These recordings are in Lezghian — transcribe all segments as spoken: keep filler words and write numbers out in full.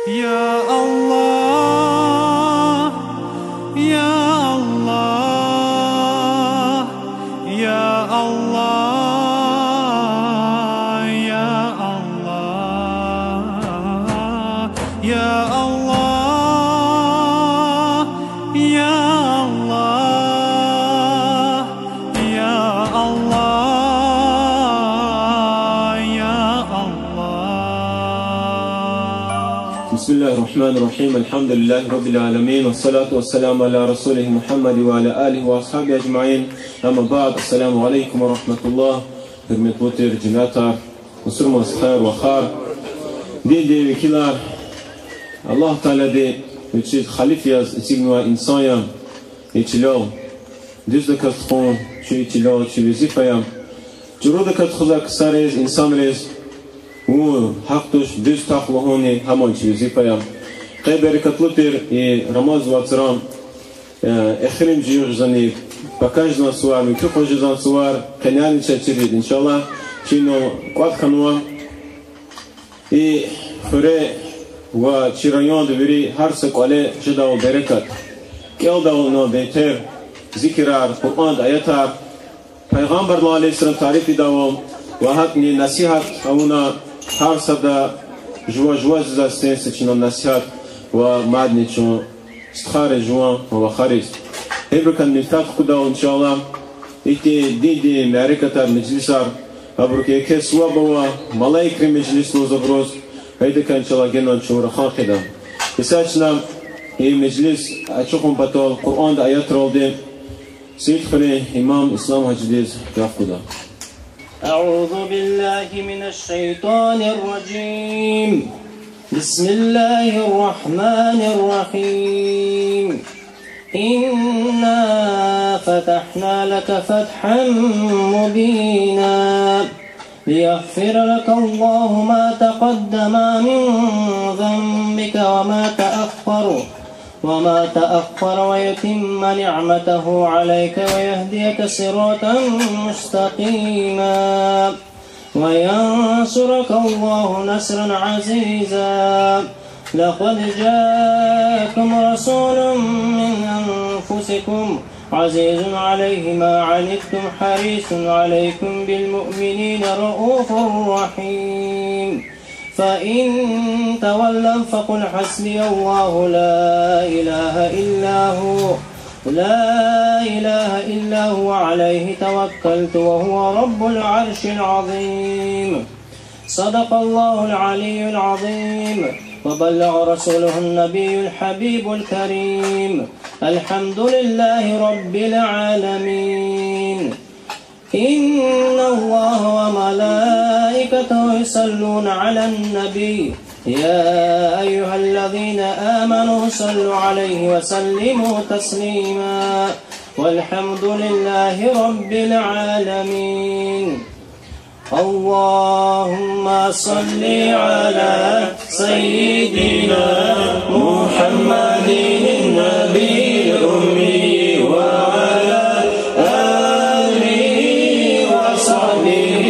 يا الله، يا الله، يا الله، يا الله، يا الله، يا الله، يا الله، يا الله. بسم الله الرحمن الرحيم. الحمد لله رب العالمين. والصلاة والسلام على رسوله محمد وعلى آله وأصحابه أجمعين. أما بعد. السلام عليكم ورحمة الله. Гьуьрметлу тир жемятар, мусурман стхаяр, вахар, диндин векилар, Аллагь Таалади вичиз халиф яз эцигнавай инсан я и чилел дуьздаказ тухун чи чилел чи везифа я. ЧӀурудаказ тухузвай ксариз, инсанриз вун гьахъ туш дуьз твах лугьунни гьам чи везифа я. Къе берекатлу тир и Рамазан вацран, э, эхиримжи югъ жезвани, пака жезван сувар, муькуь къуз жезван сувар къенени чаз чирид, иншаллагь, чи инал кӀватӀ хьанва. И хуьре ва чи районда вири гьар са кӀвале жедайвал берекат, кӀелдайвал инал бетер зикирар, Къуръанда аятар, Пайгъамбардилай алейгьиссалам тариф ийидайвал ва гьакӀни насигьат авуна, гьар сада жува-жуваз застенса чна насигьат ва мадни чун стхайриз, жуван ва вахариз. Гьибурукай менфят хкудайвал, иншаллагь, ихьтин диндин мярекатар, межлисар, абурук еке суваб ава, малаикрин межлис лугьуз абуруз, гьайидакай, иншаллагь, генани чун рахан хъийида. Исятда чна и межлис ачухун патал Къуръанда аятралди Сиитхуьруьн имам Ислам-гьажидиз гаф гуда. أعوذ بالله من الشيطان الرجيم. بسم الله الرحمن الرحيم. إنا فتحنا لك فتحا مبينا. ليغفر لك الله ما تقدم من ذنبك وما تأخر، وما تأخر ويتم نعمته عليك ويهديك صراطا مستقيما. وينصرك الله نصرا عزيزا. لقد جاءكم رسول من أنفسكم عزيز عليه ما عنتم حريص عليكم بالمؤمنين رءوف رحيم. فإن تولوا فقل حسبي الله لا إله إلا هو، لا إله إلا هو عليه توكلت وهو رب العرش العظيم. صدق الله العلي العظيم، وبلغ رسوله النبي الحبيب الكريم. الحمد لله رب العالمين. إن الله وملائكته يصلون على النبي، يا أيها الذين آمنوا صلوا عليه وسلموا تسليما. والحمد لله رب العالمين. اللهم صل على سيدنا محمد النبي الأمي وعلى آله وصحبه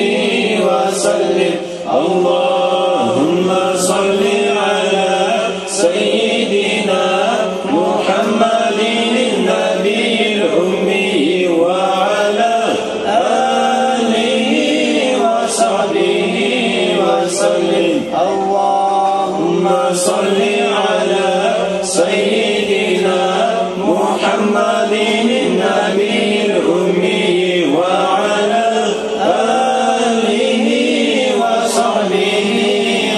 وسلم. اللهم صل على سيدنا محمد النبي الأمي وعلى آله وصحبه وسلم. اللهم صل على سيدنا محمد النبي الأمي وعلى آله وصحبه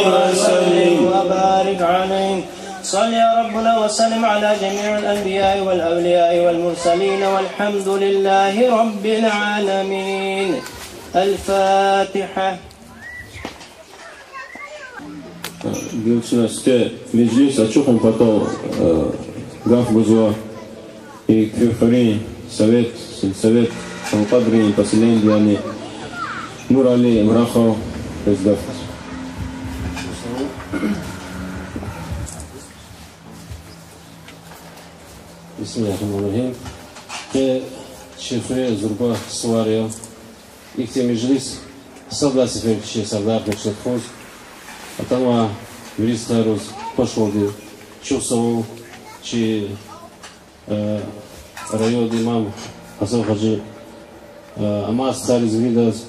وسلم وبارك عليه. صل يا ربنا وسلم على جميع الأنبياء والأولياء والمرسلين والحمد لله رب العالمين. الفاتحة. Гила чна сифте межлис ачухун патал, э, гаф гузва и куь хуьруьн совет, сельсовет, Алкьвадрин поселениедин, яни Нурали Эмрахов, квез гаф гуз. بسم الله الرحمن الرحيم. Къе чи хуьре зурба сувар я. Ихьтин межлис сад лагьай сеферда чи сардарди чна тухуз, атанвай вири стхайриз Пашвалди чухсагъул чи, э, районда имам Гьасан-Гьажи, э, амай стхайриз виридаз,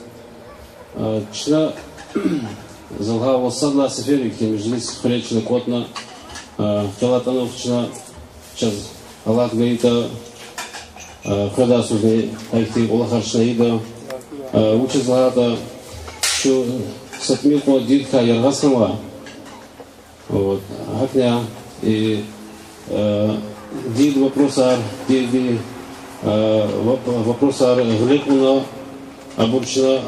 э, чна залгьа ва сад лагьай сеферда ихьтин межлис хуьре чна кӀватӀна, э, къе алатӀанва чна, чаз алат гайитӀа, э, къведай йисуз ихьтин кӀвалахар чна ийида, э, вучиз лагьайтӀа чун са тӀимил кьван дидедикай яргъаз хьанва, Вот. ГьакӀни, и, э, дидедин вопросар, дидедин, э, воп-, вопросар гъиле кьуна, абур чна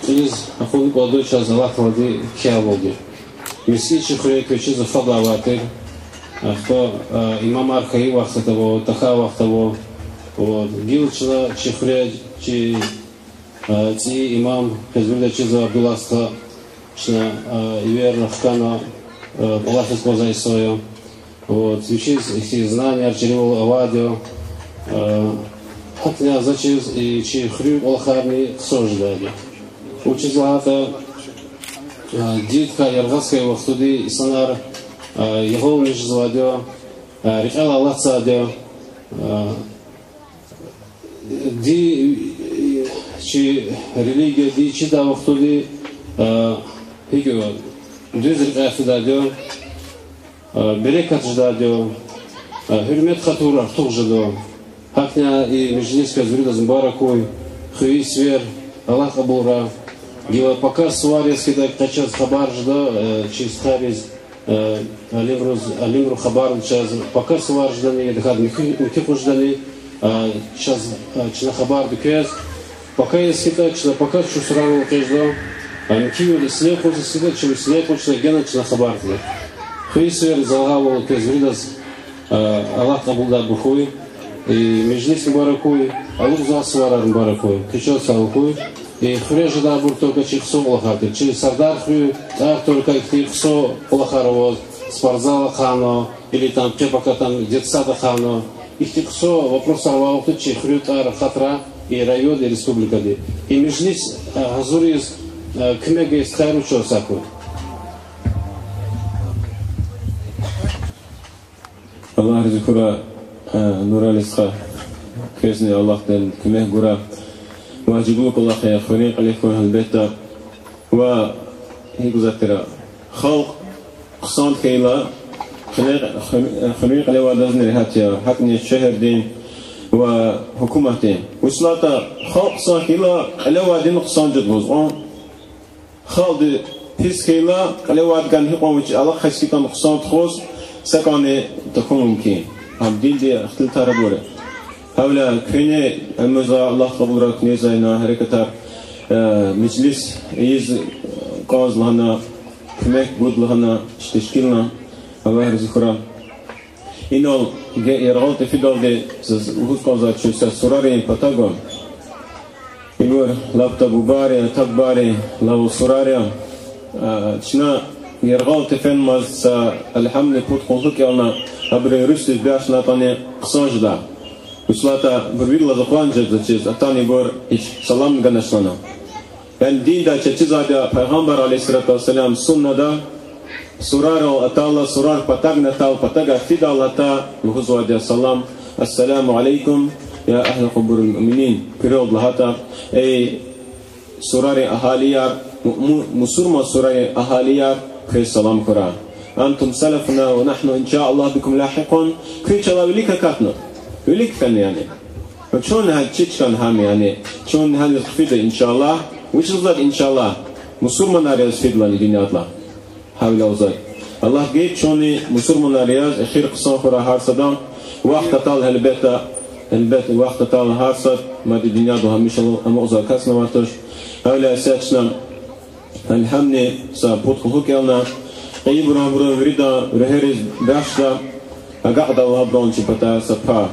кьилиз акъудна кӀвалда чаз алатайди кхьейвалди. МискӀин чи хуьре квез чизва фадлай авай тир, ахпа, э, имамар хьайи вахт ава, тахьай вахт ава. Вот. Гила чна чи хуьре, чи Э, цӀийи имам, квез вирида чизва, Абдулла стха, чна, э, эверна хкана, э, кӀвалахиз кӀанзавай йисар я. Вот, вичиз ихьтин знанияр чирвал авайди я. Э, гьакӀни заз чиз, и чи хуьруьн кӀвалахарни хъсан жедайди я. Вучиз лагьайтӀа, э, дидедикай яргъаз хьайи вахтунда инсанар, э, ягъалмиш жезвайди я, э, рекьелай алатзавайди я. Э, Ди, чи религия ди чидай вахтунда, а, гьикӀ я, дуьз рекьяй фидайди я, а, берекат жедайди я, а, гьуьрмет-хатур артух жеда. ГьакӀни и межлис квез виридаз мубарак хьуй, хвейи сивер, Аллагь кьабулрай. Гила пака сувар яз хьайитӀа, къе чаз хабар жеда, а, чи стхайриз, Э, алимриз, алимри хабар чаз пака сувар жедани, я тахьайтӀа муькуь, муькуь къуз жедани, э, чаз, э, чна хабарда квез, пака яз хьайитӀа, чна пака чун сурарал экъечӀда, э, муькуь вил исней къуз яз хьайитӀа, чун исней къуз, чна гена чна хабарда. Хвейи сивер, залгьавал квез виридаз, э, Аллагь кьабулдайбур хьуй. И межлис мубарак хьуй, алукьзавай суварар мубарак хьуй, куьчел сагъ хьуй. И хуьре жедайбур только чи хъсан кӀвалахар тир. Чи Сардар хуьре тӀвар тирвал ихьтин хъсан кӀвалахар аваз, спортзал ахъайна, или там къе пака там детсад ахъайна. Ихьтин хъсан вопросар авай вахтунда чи хуьруьн тӀвар ахъайна и районда, и республикада. И межлис, э, гьазуриз, э, куьмек гайи стхайри чун сагъ хьуй. Аллагь рази хьурай, э, Нурали стха, квезни Аллагьди куьмек гурай. Важиблу кӀвалах я, хуьруьн кьилихъ хьуй гьелбетда. Ва гьикӀ затӀ тир, халкь хъсан хьайила, хуьре-, хуьр-, хуьруьн кьиле авайдазни регьят я, гьакӀни шегьердин ва гьукуматдин. Вучиз лагьайтӀа халкь хъсан хьайила, кьиле авайдини хъсан жеда лугьуз кьван. Халкьди пис хьайила, кьиле авайдакайни гьикьван вич алахъайиз хьайитӀани хъсан тухуз, са кӀвални тахьун мумкин. Гьам динди ихтилатар авур я. Гьавиляй куьне, ам за Аллагь кьабулрай, куьне за ина гьерекатар, э, межлис ийиз кӀанз лагьана, куьмек гуд лагьана, тешкилна, Аллагь рази хьурай. Инал ге-, яргъал тефидалди заз лугьуз кӀанзавай чун са сурарин патав гва. Ибур лап бубайри, атабайри лугьуз сурар я. А, чна яргъал тефенмаз са алгьамни пуд къуллугъ кӀелна, абуру руьстиз бяшнатӀани хъсан жеда. Вучиз лагьайтӀа абур виридалаз акъваз жезва чиз, атана ибур гьич салам ганач лагьана. Яни динда чаз чизвайди я, Пайгъамбар عليه الصلاة والسلام суннада, сурарал атайла, сурар патагнатӀа, патагай фидайла атӀа, лугьузвайди я салам: السلام عليكم يا أهل قبور المؤمنين. Куьрелди лагьайтӀа: эй сурарин агьалияр, му-, му-, мусурман сурарин агьалияр, квез салам хьурай. أنتم سلفنا ونحن إن شاء الله بكم لاحقون. Куьн чалай вилик акатна. Вилик фена яни. Чун гьа чи чкан гьам яни. Чун гьаниз хъфида, إن شاء الله. Вучиз лугьузвайди إن شاء الله? Мусурманар яз фидайла и дуьньядилай. Гьавиляй лугьузвайди. Аллагьди гайи чунни мусурманар яз эхир хъсан хьурай гьар садан. Вахт атайла гьелбетда, гьелбет, вахт атайла гьар сад мад и дуьньядал гьамиша амукьзавай касни авай туш. Гьавиляй са чна алгьамни са пуд къуллугъ кӀелна. Къайибуру абурун виридан руьгьериз бахшда, агакьдайла абурун чи патай са пай.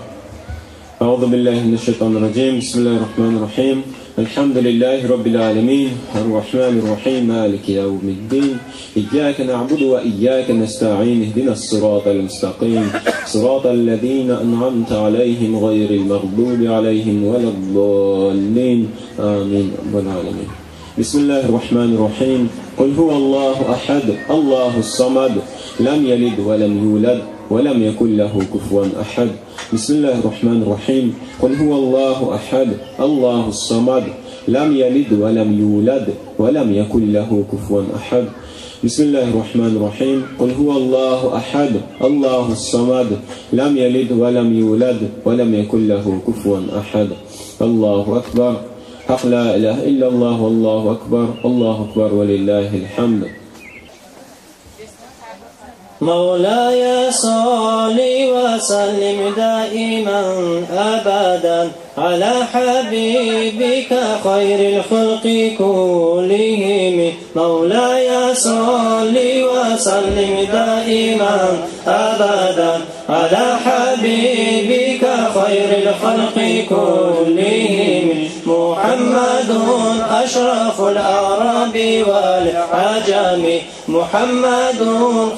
أعوذ بالله من الشيطان الرجيم. بسم الله الرحمن الرحيم. الحمد لله رب العالمين. الرحمن الرحيم. مالك يوم الدين. إياك نعبد وإياك نستعين. اهدنا الصراط المستقيم. صراط الذين أنعمت عليهم غير المغضوب عليهم ولا الضالين. آمين رب العالمين. بسم الله الرحمن الرحيم. قل هو الله أحد، الله الصمد، لم يلد ولم يولد، ولم يكن له كفوا أحد. بسم الله الرحمن الرحيم. قل هو الله أحد، الله الصمد، لم يلد ولم يولد، ولم يكن له كفوا أحد. بسم الله الرحمن الرحيم. قل هو الله أحد، الله الصمد، لم يلد ولم يولد، ولم يكن له كفوا أحد. الله أكبر. حق لا إله إلا الله، والله أكبر، الله أكبر ولله الحمد. مولاي صل وسلم دائما أبدا على حبيبك خير الخلق كلهم. مولاي صل وسلم دائما أبدا على حبيبك خير الخلق كلهم. محمد أشرف العرب والعجم، محمد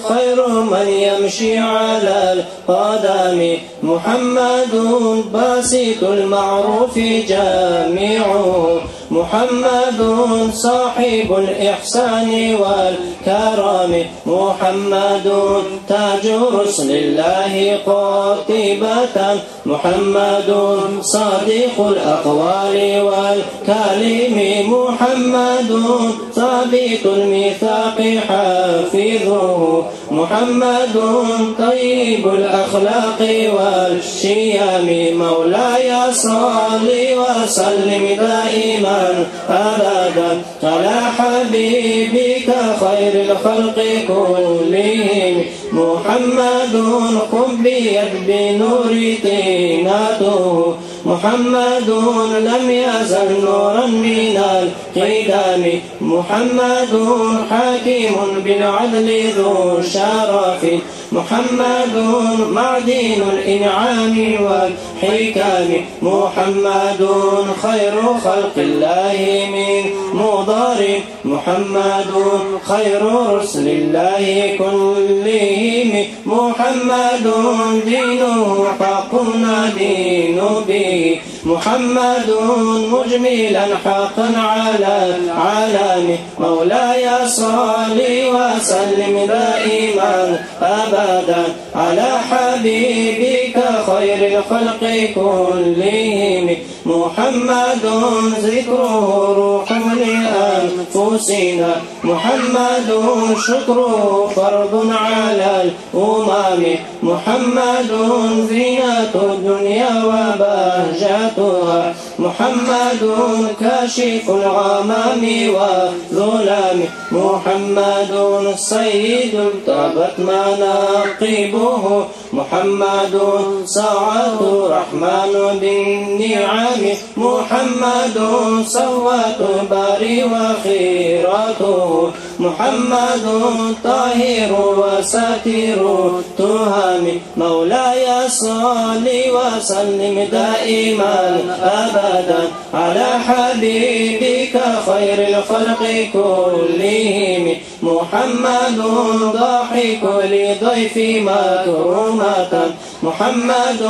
خير من يمشي على القدم، محمد باسط المعروف جامعه، محمد صاحب الإحسان والكرم، محمد تاج رسل الله قاطبة، محمد صادق الأقوال والكلم، محمد ثابت الميثاق حافظه، محمد طيب الأخلاق والشيم. مولاي صل وسلم دائما أبدا على حبيبك خير الخلق كلهم. محمد خبيت بنور طينته، محمد لم يزل نورا من القدم، محمد حاكم بالعدل ذو شرف، محمد معدن الإنعام والحكم، محمد خير خلق الله من مضر، محمد خير رسل الله كلهم، محمد دينه حق ندين به، محمد مجملا حقا على العالم. مولاي صل وسلم دائما أبدا على حبيبك خير الخلق كلهم. محمد ذكره روح لأنفسنا، محمد شكره فرض على الأمم، محمد زينة الدنيا وبهجتها، محمد كاشف الغمام والظلام، محمد سيد طابت مناقبه، محمد سعة الرحمن بالنعم، محمد صفوة الباري وخيرته، محمد طاهر وساتر التهم. مولاي صل وسلم دائما أبدا على حبيبك خير الخلق كلهم. محمد ضاحك للضيف مكرمة، محمد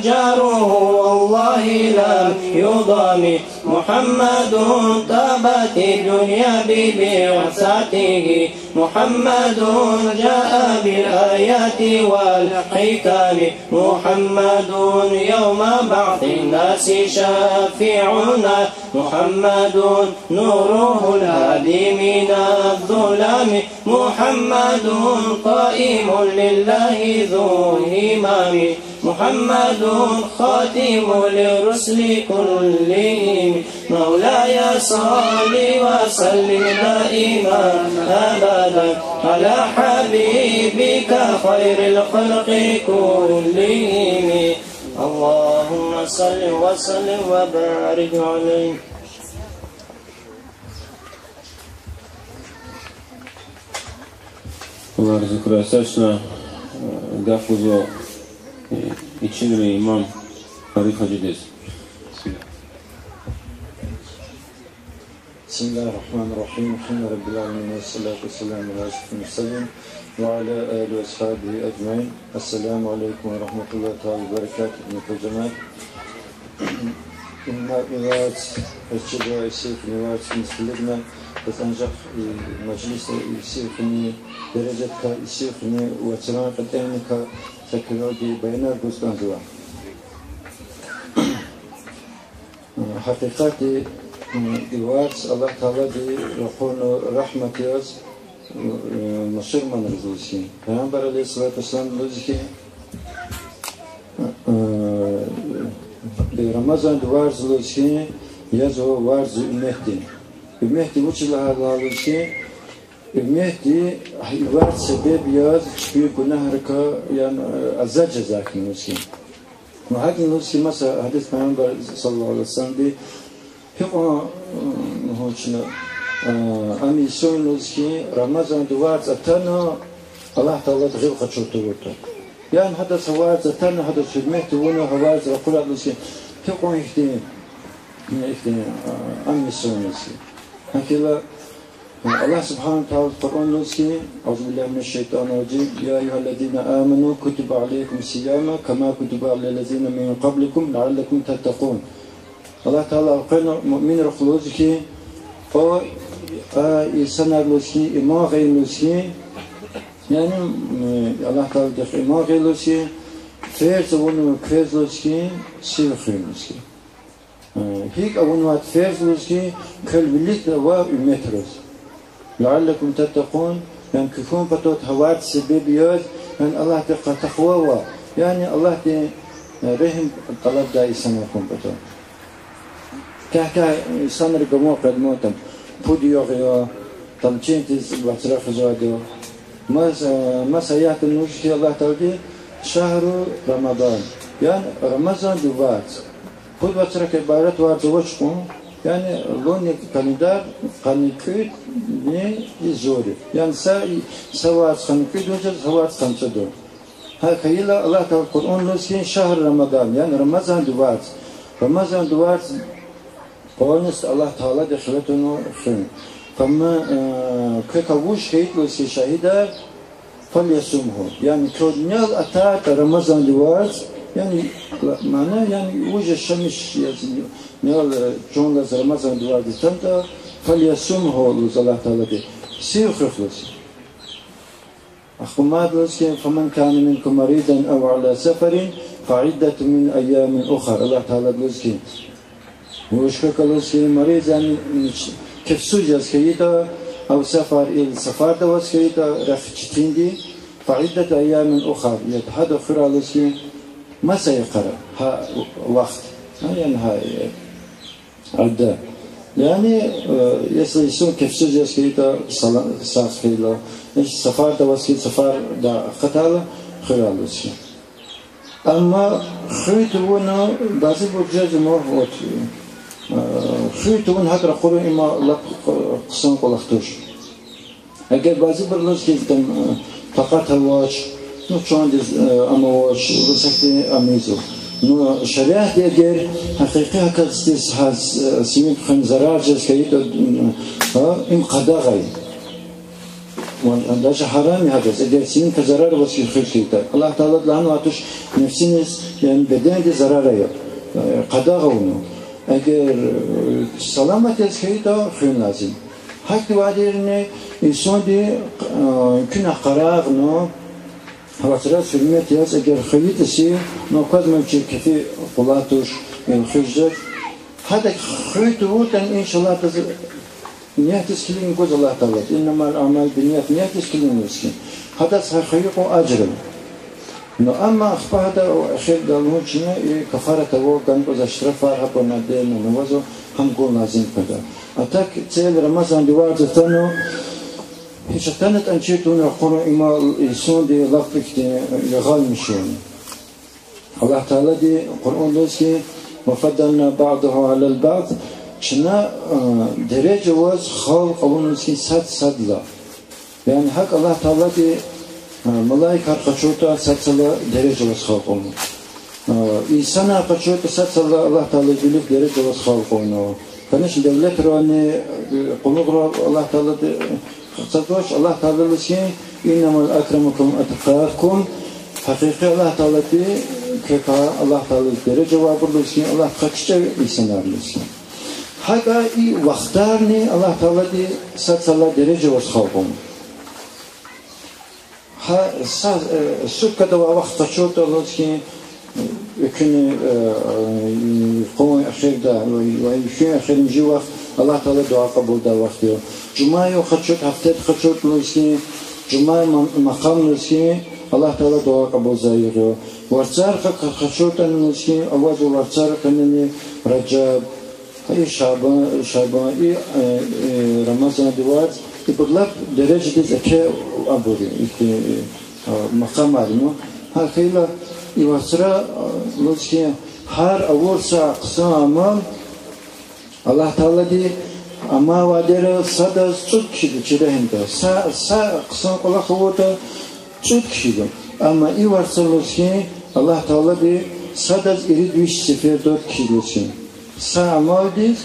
جاره والله لم يضم، محمد طابت الدنيا ببعثته، محمد جاء بالآيات والحكم، محمد يوم بعث الناس شافعنا، محمد نوره الهادي من الظلام، محمد قائم لله ذو همم، محمد خاتم للرسل كلهم. مولاي صل وسلم دائما أبدا على حبيبك خير الخلق كلهم. اللهم صل وسلم وبارك عليه. Аллагь рази хьурай. Са чна, э, гаф гузва, э, ичинрин имам Фарид-гьажидиз. بسم الله الرحمن الرحيم. الحمد لله رب العالمين، والصلاة والسلام على أشرف المرسلين وعلى آله وأصحابه أجمعين. السلام عليكم ورحمة الله تعالى وبركاته. Инна вилаз, эцигла исифни ваз мискилигна, Анжах и мажлисра и сив хуьни, дережадикай и сив хуьни, вацран кьетӀенникай са куьрелди баянар гуз кӀанзава. Гьакъикъатди, и варз Аллагь Таалади ракъурна рагьмат яз мусурманриз лугьуз хьи. Пайгъамбар عليه الصلاة والسلام лугьуз хьи, Рамазанди варз лугьуз хьи, язва варз зи уьмметдин. Уьмметди вучиз лагьайла лугьуз хьи, уьмметди и варз себеб яз чпин гунагьрикай, яни аза жаза хьана лугьуз хьи. Ва гьакӀни лугьуз хьи, маса гьадис Пайгъамбар صلى الله عليه وسلمди, гьикьван, гьучна, ам инсан лугьуз хьи, Рамазанди варз атана, Аллагь Таалади гъил къачур тавуртӀа. Яни гьадаз гьа варз атана, гьадаз гьуьрмет авуна, гьа варз ракъурайла лугьуз хьи, гьикьван ихьтин, ихьтин ам инсан лугьуз хьи. Гьакила Аллагь سبحانه وتعالى Къуръанда лугьуз хьи, أعوذ بالله من الشيطان الرجيم، يا أيها الذين آمنوا كتب عليكم الصيام كما كتب على الذين من قبلكم لعلكم تتقون. Аллагь Таала къвена муъминрихъ лугьуз хьи, о, а, инсанар лугьуз хьи, иман гъайи лугьуз хьи, яни, Аллагь Тааладихъ иман гъайи лугьуз хьи, ферз авунва квез лугьуз хьи, сив хуьн лугьуз хьи. ГьикӀ авунвайди ферз лугьуз хьи, квел вилик авай уьмметриз. لعلكم تتقون, яни куь хьун патал гьа варз себеб яз, яни Аллагьдихъ такъва авай, яни Аллагьдин регьим тӀалабдай инсанар хьун патал. Квехъ-квехъ инсанри гамун къведа, там пуд югъ я, там чинтӀиз вацра хуьзвайди я. Мас-, маса аятда лугьуз хьи Аллагь Таалади, شهر رمضان, яни Рамазанди варз. Пуд вацракай ибарат варз авач кьван, яни лунни календарь къанни кӀуьд, ни и зури. Яни са, са варз къанни кӀуьд вужаз, са варз къанни цӀуд. Гьа хьайила Аллагь Таала Къуръанда лугьуз хьи, شهر رمضان, яни Рамазанди варз. Рамазанди варз полностью Аллагь Таалади хиве туна хуьн. فمن, квекай вуж хьайитӀа лугьуз хьи шагьидар, فليصمه, яни квел нел атайтӀа Рамазанди варз, яни, мана, яни вуж яшамиш яз, нел чун алаз Рамазанди варз атайтӀа, فليصمه лугьуз Аллагь Таалади, сив хуьх лугьуз. Ахпа мад лугьуз хьи, فمن كان منكم مريضا أو على سفر فعدة من أيام أخر. Аллагь Таалади лугьуз хьи, вуж квекай лугьуз хьи, مريض, яни кефсуз яз хьайитӀа, أو سفر, или сафарда аваз хьайитӀа, рехъ четинди, فعدة أيام أخر, яд гьада хуьрай лугьуз хьи, маса йикъара гьа вахт, гьа, яни гьа, э, ада. Яни, э, если инсан кефсуз яз хьайитӀа, сала-, сагъ хьайила, значит, сафарда аваз хьайитӀа, сафардай акъатайла, хуьрай лугьуз хьи. Амма хуьн тавуна бязибур жезма, вот, э, хуьн тавун гьакӀ ракъурун има лап хъсан кӀвалах туш. Эгер бязибуру лугьуз хьи, там, э, такьат авач, ну, чандиз, э, ам авач, лугьуз хьи, ам ийизва. Ну, шариатди эгер гьакъикъи гьакӀ хьиз гьа, э, сивин хуьн зарар жез хьайитӀа, э, гьа, им къадагъа я. Ва даже гьарам я гьадаз, эгер сивинкай зарар аваз хьи хуьз хьайитӀа. Аллагь Таалади лагьанвай туш, нефсиниз, яни бедендиз зарар ая, э, къадагъа авунва. Эгер, э, саламат яз хьайитӀа, хуьн лазим. Гьахьтинвайдайни инсанди, э, куьнахъ къарагъна, гьа вацраз гьуьрмет яз эгер хьайитӀа сив, ну, аквазма вичи кефи къулай туш, э, хуьз жез. Гьадак хуьн тавуртӀани, иншаллагь, адаз ниятдиз килигна гуз Аллагь Таалади, إنما الأعمال بالنيات, ниятдиз килигна лугьуз хьи. Гьадаз гьа хьайи кьван ажр ава. Ну, амма ахпа гьада эхирдал лугьун чна, и кафарат авай, гана кӀанзавай штрафар, гьабурни отдельно авазва, гьам гун лазим къведа. А так цель Рамазанди варз атана, гьич атанатӀани чир тавуна ракъурун има инсанди лап ихьтин ягъалмиш я. Аллагь Таалади Къуръанда лугьуз хьи, وفضلنا بعضهم على بعض, чна, а, дережа аваз халкь авуна лугьуз хьи сад садла. Яни гьакӀ Аллагь Таалади, а, малаикар къачуртӀа, сад садла дережа аваз халкь авуна. А, инсанар къачуртӀа, сад садла Аллагь Таалади вилик дережа аваз халкь авуна. Конечно, девлетрани, э, къуллугърай Аллагь Таалади, э, хцазвач. Аллагь Таалади лугьуз хьи, إنما أكرمكم أتقاكم, гьакъикъи Аллагь Таалади, квекай Аллагь Таалади дережа авайбур лугьуз хьи, Аллагьдихъай кичӀе инсанар лугьуз хьи. ГьакӀа и вахтарни Аллагь Таалади сад-садалай дережа аваз халкьун. Гьа са, э, суткада авай вахт къачуртӀа, лугьуз хьи, экуьнин, э, э, къуй эхирда ва, ва экуьнин эхиримжи вахт Аллагь Таалади дуьа кьабулдай вахт я. Жуьмя югъ къачуртӀа, гьафтеда къачуртӀа, лугьуз хьи, жуьмя ма-, макъам, лугьуз хьи, Аллагь Таалади дуьа кьабулзавай югъ я. Варцар къа-, къа-, къачуртӀани, лугьуз хьи, авазва варцар къенени Ражаб, и Шабан, Шабан, и, э, э, Рамазанди варз, ибур лап дережадиз еке абур я, ихьтин, э, макъамар я. Гьа хьайила и варцра, э, лугьуз хьи, гьар авур са хъсан амал Аллагь Таалади амайвайдерал садаз цӀуд кхьида чи регьимда. Са, са хъсан кӀвалах авуртӀа, цӀуд кхьида. Амма и варцра, лугьуз хьи, Аллагь Таалади садаз ирид виш сеферда кхьида, лугьуз хьи. Са амалдиз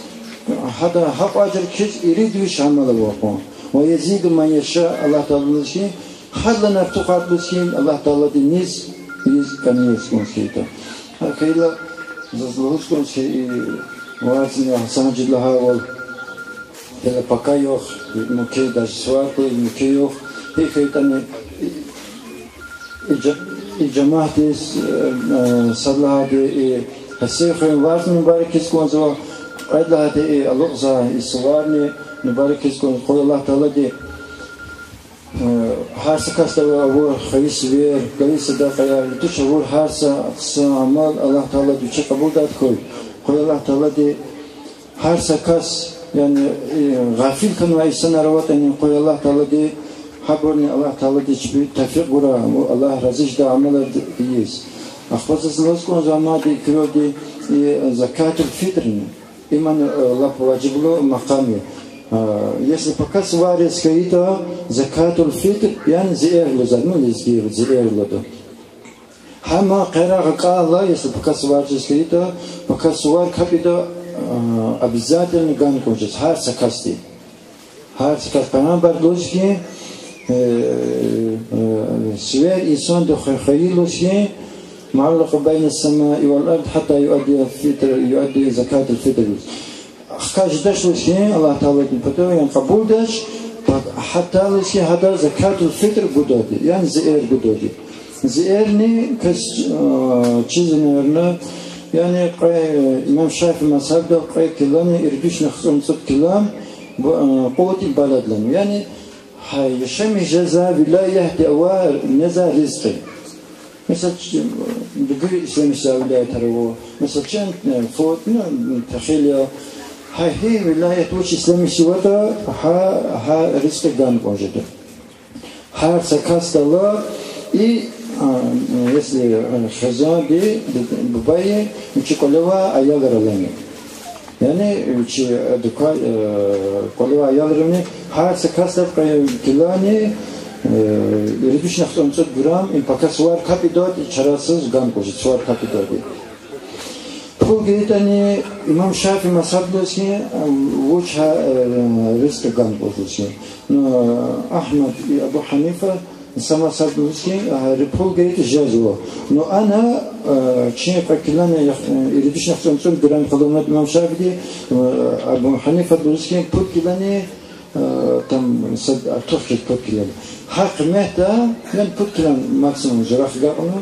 гьада гьакьван ажр кхьиз ирид виш амал авай кьван. ويزيد من يشاء, Аллагь Таалади лугьуз хьи, гьадалайни артухарда, лугьуз хьи, Аллагь Таалади низ ийиз кӀаниваз кӀунз хьайитӀа. Гьа хьайила заз лугьуз кӀанз хьи, и варзни Гьасан-гьажиди лагьайвал, гила пака югъ, муькуь даже сувар кьуна, муькуь югъ, гьикӀ хьайитӀани, и, и жа-, и жемятдиз, э, э, сад лагьайди, и Гьасен хуьруьн варзни мубаракиз кӀанзава, кьвед лагьайди, и алукьзавай и суварни мубаракиз кӀанзава. Къуй Аллагь Таалади, э, гьар са касдал авур хайи сивер, гайи садакьаяр, туш авур гьар са, са амал Аллагь Таалади вичи кьабулдайди хьуй. Къуй Аллагь Таалади гьар са кас, яни, э, гъафил хьанвай инсанар аватӀани, къуй Аллагь Таалади гьабурни Аллагь Таалади чпи тавфикь гурай, Аллагь рази жедай амалар ийиз. Ахпа заз лугьуз кӀанзава мад и куьрелди, и закатуль-фитрни. Им, э, лап важиблу макъам я. А, если пака сувар яз хьайитӀа, закатуль-фитр, яни зиэр лугьузва, ну, лезгийри зиэр лугьуда. Гьам къерех акьалла, если пака сувар яз хьайитӀа, пака сувар капӀ ийида, а, обязательно гана кӀанзава гьар са касди. Гьар са кас, Пайгъамбарди лугьуз хьи, э, э, сивер инсанди хве-, хвейила лугьуз хьи, معلق بين السماء والأرض حتى يؤدي الفطر، يؤدي زكاة الفطر. Хкаж жедач лугьуз хьи, Аллагь Тааладин патав, яни кьабулдач, гьатта лугьуз хьи, гьада закатуль-фитр гудайди, яни зиэр гудайди. Зиэрни кас, э, чиз, наверно, яни кьве, э, имам Шафии мазгьабда кьве килони ирид вишни хцӀун цӀуд кило, бу-, э, къуй баладин. Яни гьа яшамиш жезвай вилаятди авай незвай ризкьи. Месела, ч-, дугуй ислямишзавай вилаятар ава. Месела, чун, э, фу-, ну, пехил я. Гьа гьи вилаят вуч ислямишзаватӀа, гьа, гьа ризкьи гана кӀан жеда. Гьар са касдал и, а, если, э, хизанди, бубади, вичи кӀвале авай аялралани. Яни вичи, э, дука-, э, кӀвале авай аялрани, гьар са касдал кьве килони, э, ирид вишни хцӀун цӀуд грамм, им пака сувар капӀ ийидайди, чарасуз гана кӀан жеда, сувар капӀ ийидайди. Пул гайитӀани, имам Шафии мазгьабда лугьуз хьи, вуч гьа, э, ризкьи гана кӀан жеда лугьуз хьи. Ну, Агьмад и Абу Гьанифа са мазгьабда лугьуз хьи, гьа, ри-, пул гайитӀа жезва. Ну, ана, э, чи кьве килони, э, ирид вишни хцӀун цӀуд грамм къалурнавайди имам Шафииди, э, Абу Гьанифада лугьуз хьи, пуд килони, э, там, сад артух жез пуд килони. Гьа къиметда, яни пуд килони максимум журахъ гакьна,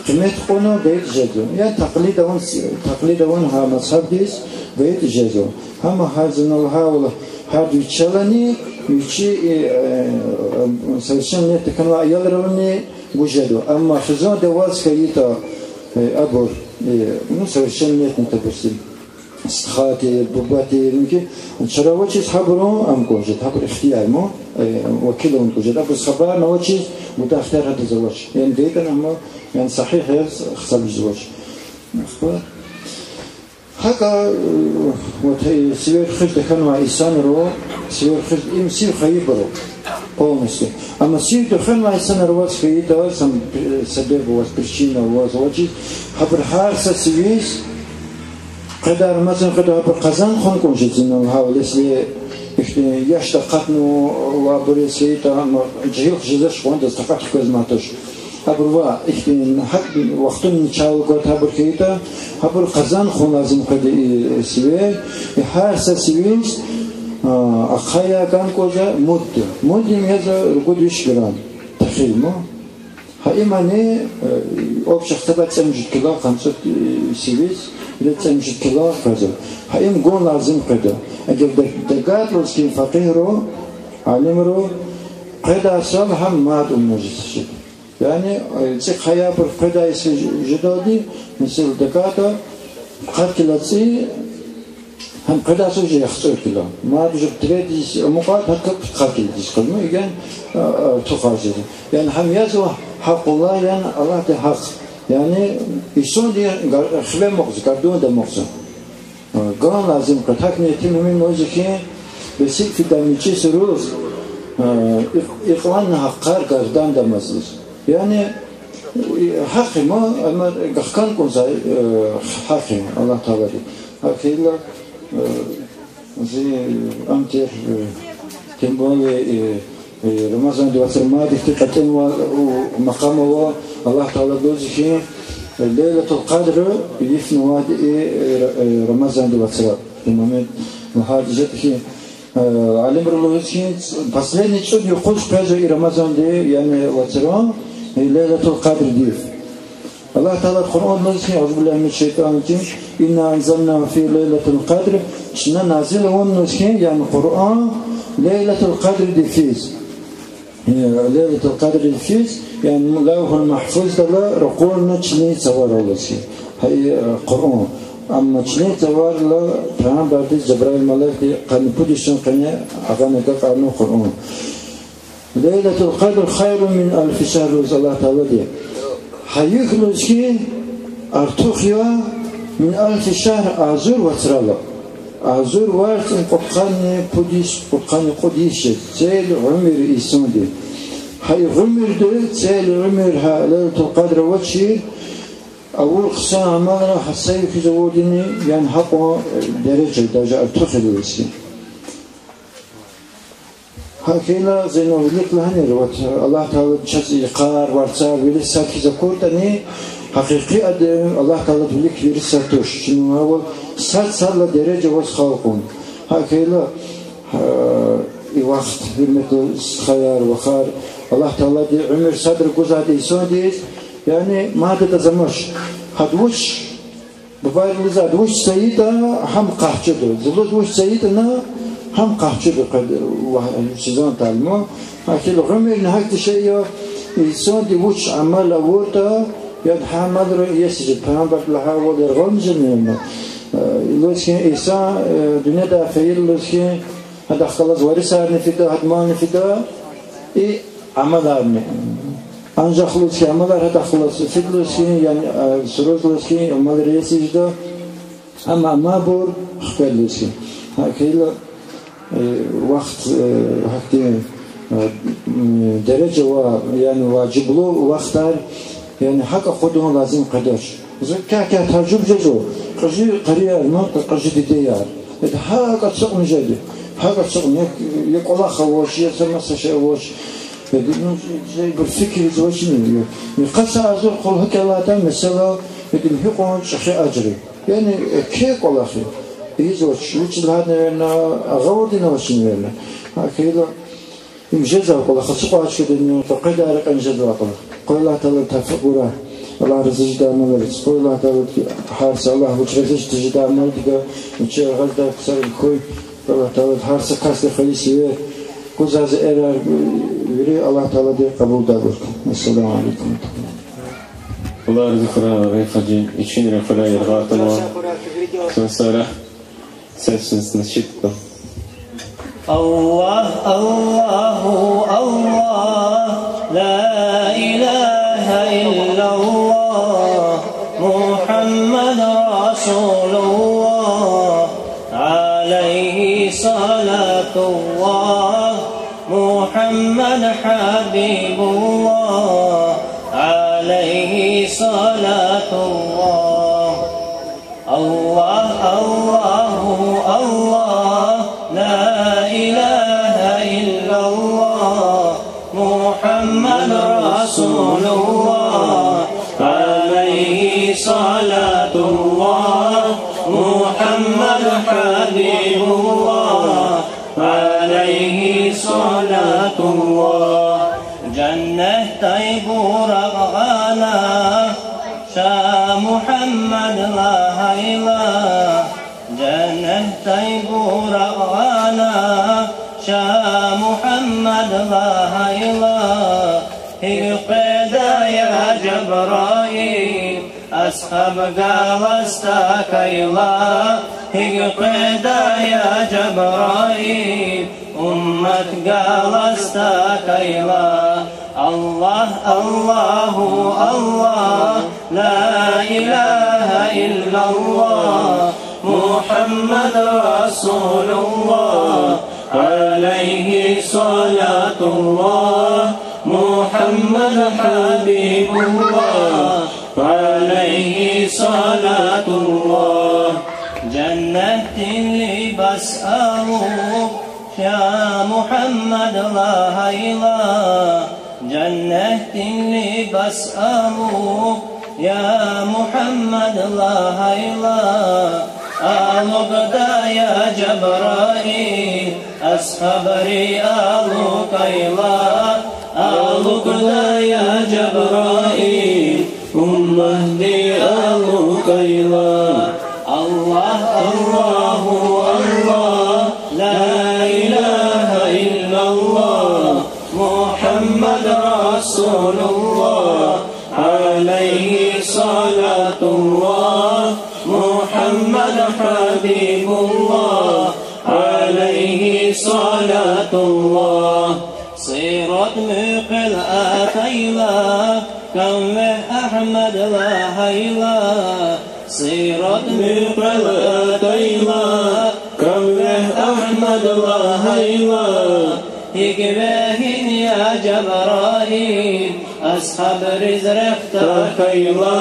къимет кьуна гайитӀа жезва. Яни такълид авун, такълид авун гьа мазгьабдиз гайитӀа жезва. Амма гьа зун лагьайвал, гьарда вичелани, вичи, э, э, совершеннолетний хьанвай аялралани гуз жеда. Амма хизанда аваз хьайитӀа, э, абур, э, ну, совершеннолетний, допустим, стхати, бубати, ну, ки, чара авачиз гьабурун ам кӀан жеда, гьабур ихтияр ман, э, вакил авун кӀан жеда, абуруз хабарни авачиз, гудай ихтияр гьадаз авач. Яни гайитӀани амма, яни сагьигь яз гьисабиз жезвач. Ахпа ГьакӀа, э, вот, э, сивер хуьз тахьанвай инсанар ава, сивер хуьз, им сив хайибур ава полностью. Амма сив тахьанвай инсанар аваз хьайитӀа, сам, э, себеб аваз, причина аваз, авачиз, гьабур гьар са сивиз къведай, масалан, къведай гьабур къазан хъун кӀан жеда зун лагьайвал, если ихьтин яшда акъатнавайбур яз хьайитӀа, амма жегьил хьиз жезвач, кьван адаз такьат хквезмай туш. Абур ва ихьтин гьакӀ вахтунин чал гватӀа абур хьайитӀа, абур къазан хъун лазим къведа и сиве, и гьар са сивиз, а, ахъая кӀан кӀанзава мудд. Мудд им язва ругуд виш грамм. Тахил ма. Гьа имани, э, общий хтада цӀемуьжуьд кило къанцӀуд, э, сивиз, ре цӀемуьжуьд кило къвезва. Гьа им гун лазим къведа. Эгер даг-, дагатӀ лугьуз хьи факъигьру, алимру, къведай сал гьам мад умножить жеда. Яни, э, цӀи хъаяйбур къведай са жедалди, месела, дагатӀа, пудкъад кило цӀи, гьам къведай са уже яхцӀур кило. Мад уже тредиз амукьайтӀа, гьакӀ пудкъад килодиз къвезва, яни, э, э, тухаз жеда. Яни гьам язва гьакъуллагь, яни Аллагьдин гьахъ. Яни инсанди гар-, хиве амукьзава, гарданда амукьзава. Ган лазим къведа, гьакӀни итим муьмин лугьуз хьи, весиг фида мичӀи суруз, икь-, икьван гьахъар гарданда амаз лугьуз. Яни, гьахъ я ма, амма гахкан кӀанзавай гьахъ я Аллагь Таалади. Гьахьайла, зи ам тир, тем более, Рамазанди вацра мад ихьтин кьетӀенвай макъам ава, Аллагь Таалади лугьуз хьи, Лейлатул Къадр йифнавайди и Рамазанди вацра. И момент лагьайтӀа жеда хьи, алимри лугьуз хьи, последний цӀуд юкъуз къвезва и Рамазанди, яни вацра, и Лейлатул Къадрдив. Аллагь Таалади Къуръанда лугьуз хьи, أعوذ بالله من الشيطان الرجيم، إنا أنزلناه في ليلة القدر, чна назил авуна лугьуз хьи, яни Къуръан, Лейлатул Къадрдив физ. Лейлатул Къадрдив физ, яни Лавгьул Магьфуздал ракъурна чилин цавара лугьуз хьи. Гьа и Къуръан. Амма чилин цаварал Пайгъамбардиз Жабраил малаикди къанни пуд йисан къене агъана агакьарнава Къуръан. ليلة القدر خير من ألف شهر лугьуз Аллагь Таалади. Гьа юкь лугьуз хьи артух я من ألف شهر, агъзур вацралай. Агъзур варз цӀи кьудкъанни пуд йис, кьудкъанни кьуд йис жез, цел уьмуьр инсандин. Гьа и уьмуьрда, цел уьмуьр гьа Лейлатул Къадр авачир, авур хъсан амалра гьа са юкъуз авурдини, яни гьакьван дережа, даже артух я лугьуз хьи. Гьа хьайила зун вилик лагьанир, вот, Аллагь Таалади чаз йикъар, варцар вири сад хьиз акуртӀани, гьакъикъи ада Аллагь Таалади вилик вири сад туш. Чна ава сад-садалай дережа аваз халкьун. Гьа хьайила, и вахт, гьуьрметлу стхаяр, вахар, Аллагь Таалади уьмуьр садра гузвайди инсандиз, яни мад адаз амач. Гьада вуч Бубайрилиз ада вуч цайитӀа, гьам къахчуда. Зулуз вуч цайитӀана, гьам къахчуда къведа ва сезон талма. Гьакьил гъуьмуьрни гьахьтин шей я, инсанди вуч амал авуртӀа, яд гьа амалра иеси жед. Пайгъамбарди лагьайвал яргъал мижемирна. Лугьуз хьи, инсан, э, дуьньядай фейила лугьуз хьи, гьадахъ галаз варисарни фида, гьадамални фида, и амаларни. Анжах лугьуз хьи, амалар гьадахъ галаз фида лугьуз хьи, яни, э, суруз лугьуз хьи, амалар иеси жеда, амма амайбур хкведа лугьуз хьи. Гьакьила, э, вахт, э, гьахьтин, э, м, дережа ва, яни важиблу вахтар, яни гьакӀ акъудун лазим къведач. За кьве-кьве тажуб жезва, кьажи къарияр, ма кьажи дидеяр. Эд гьакӀ ацукьна жеди, гьакӀ ацукьна, я, я кӀвалах авач, я са маса шей авач. Эд, ну, жей бир фикир ийизвачни, я, я къацагъзур къул гьакӀ алайда, месела, эд гьикьван чӀехи ажри. Яни, э, кьве кӀвалах я. Ийизвач, вучиз лагьайтӀа, наверно, агъавурди авачни, наверно. Гьакьила, им жезвай кӀвалах, ацукьай чкадини, къекъведай рекьин жезвай кӀвалах. Къуй Аллагь Таалади тавфикь гурай. Аллагь рази жедай амалриз. Къуй Аллагь Таалади, гьар са Аллагь вич рази жедай амалдикай вичи агъаздай ксарикай хьуй. Къуй Аллагь Таалади гьар са касдихъ хайи сивер, гузвай зи эрар, вири Аллагь Таалади кьабулдай гурай. Ассаламу алейкум. Аллагь рази хьурай, Гъани-хажи, вичин рехъурай яргъай атанва. Сансара. Сенсиз начитка. الله، الله، الله، لا إله إلا الله، محمد رسول الله، عليه صلاة الله، محمد حبيب الله، عليه صلاة الله. الله، الله، الله، لا إله إلا الله، محمد رسول الله. Гъана, Ша Мугьаммад лагьайла, женнетдай буракь гъана, Ша Мугьаммад лагьайла, гьикӀ къведай я Жабраил, асгьаб галаз тахьайла, гьикӀ къведай я Жабраил, уммат галаз тахьайла. Аллагь, Аллагьу Аллагь, لا إله إلا الله، محمد رسول الله، عليه صلاة الله، محمد حبيب الله، عليه صلاة الله. Женнетдин либас алукӀ, я Мугьаммад лагьайла, женнетдин либас алукӀ, я Мугьаммад лагьайла, алукӀдай я Жабраил, асгьабри алукӀайла, алукӀдай я Жабраил, умматди алукӀайла. Аллагь, Аллагьу Аллагь, لا إله إلا الله، محمد رسول الله، عليه صلاة الله، محمد حبيب الله، عليه صلاة الله. Сират муькъвел атайла, кам вегь Агьмад лагьайла, Сират муькъвел атайла, кам вегь Агьмад лагьайла, гьикӀ вегьин я Жабраил, асгьабриз рехъ тахьайла,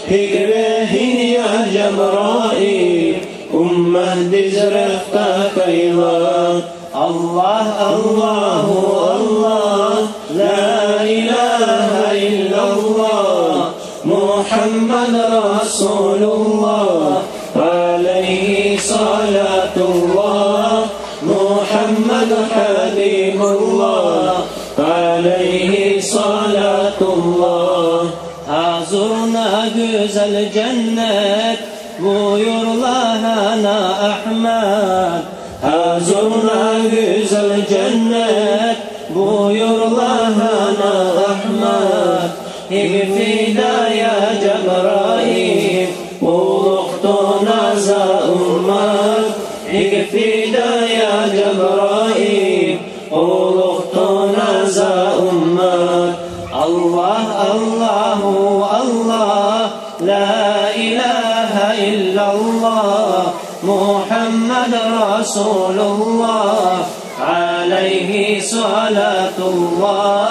гьикӀ вегьин я Жабраил, умматдиз рехъ тахьайла. Аллагь, Аллагьу Аллагь, لا إله إلا الله، محمد رسول الله، عليه صلاة الله، محمد حبيب الله، عليه صلاة الله. Гьазурна гуьзел женнет, буюр лагьана Агьмад. Гьазурна гуьзел женнет, буюр лагьана Агьмад. ГьикӀ фидай я Жабраил, улугъ туна за уммат. ГьикӀ фидай я Жабраил, улугъ туна за уммат. Аллагь, Аллагьу Аллагь، لا إله إلا الله، محمد رسول الله، عليه صلاة الله،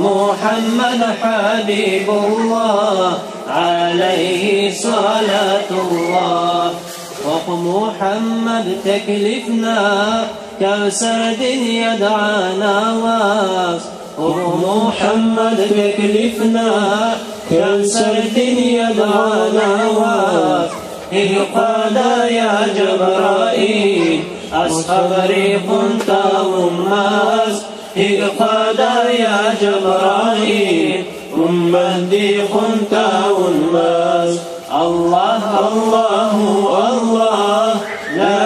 محمد حبيب الله، عليه صلاة الله. Гьукъ Мугьаммад теклифна, Кавсардин яд гъана ваз. Гьукъ Мугьаммад теклифна, Кавсардин яд гъана ваз. ГьикӀ къвадай я Жабраил, асгьабри хъун тавунмаз. ГьикӀ къвадай я Жабраил, умматди хъун тавунмаз. Аллагь, Аллагьу Аллагь, لا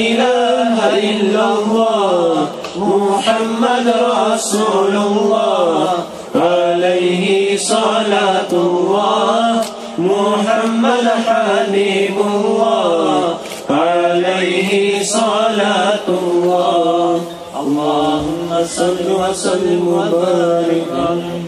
إله إلا الله، محمد رسول الله، عليه صلاة الله، محمد حبيب الله، عليه صلاة الله. اللهم صل وسلم وبارك عليه.